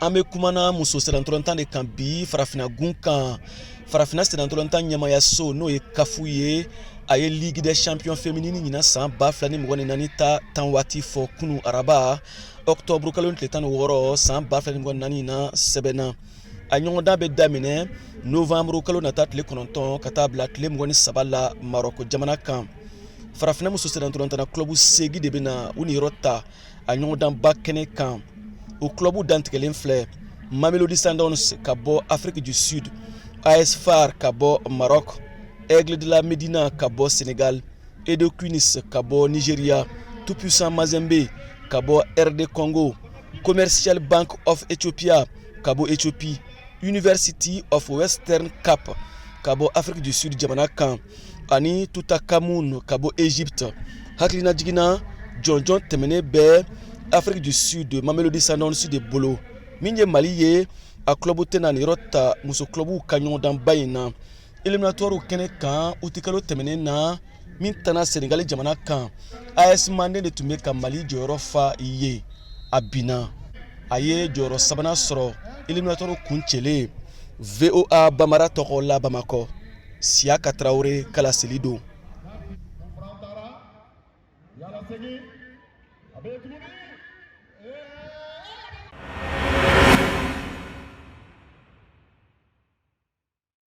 An bɛ kumana muso sennantolatan de kan bi Farafinna gun kan. Farafinna sennantolatan ɲɛmayaso, n'o ye CAF ye, a ye Ligue des champions féminine ɲinan san 2024 ta tan waati fɔ kunu araba, octobre kalo tile 16 san 2024 na sɛbɛnna. A ɲɔgɔndan bɛ daminɛ novembre kalo nata tile 9 ka taa bila tile 23 la Marɔku jamana kan. Farafinna muso sennantolatan club 8 de bɛna u niyɔrɔ ta a ɲɔgɔndanba kɛnɛ kan. O club dantigɛlen filɛ: Mamelodi Sundowns ka bɔ Afrique du Sud, AS FAR ka bɔ Maroc, Aigle de la Médina ka bɔ Sénégal, Edo Queens ka bɔ Nigeria, Tout-Puissant Mazembe ka bɔ RD Congo, Commercial Bank of Ethiopia ka bɔ Ethiopie, University of Western Cape ka bɔ Afrique du Sud jamana kan, ani Tutankhamun ka bɔ Egypte. Hakilina jiginna, jɔnjɔn tɛmɛnen bɛ Afrique du Sud Mamelodi Sundowns de bolo. Min ye Mali ye, a club tɛna nin yɔrɔ ta muso clubw ka ɲɔgɔndanba in na. Éliminatoire kɛnɛ kan, utikalo tɛmɛnen na min tana Senegali jamana kan, AS Manden de tun bɛ ka Mali jɔyɔrɔ fa ye. A binna, a ye jɔyɔrɔ sabanan sɔrɔ éliminatoire kuncɛlen. VOA Bambara tɔgɔ la Bamakɔ, Siyaka Tarawele ka laseli don. Yala segin a bɛ tuguni.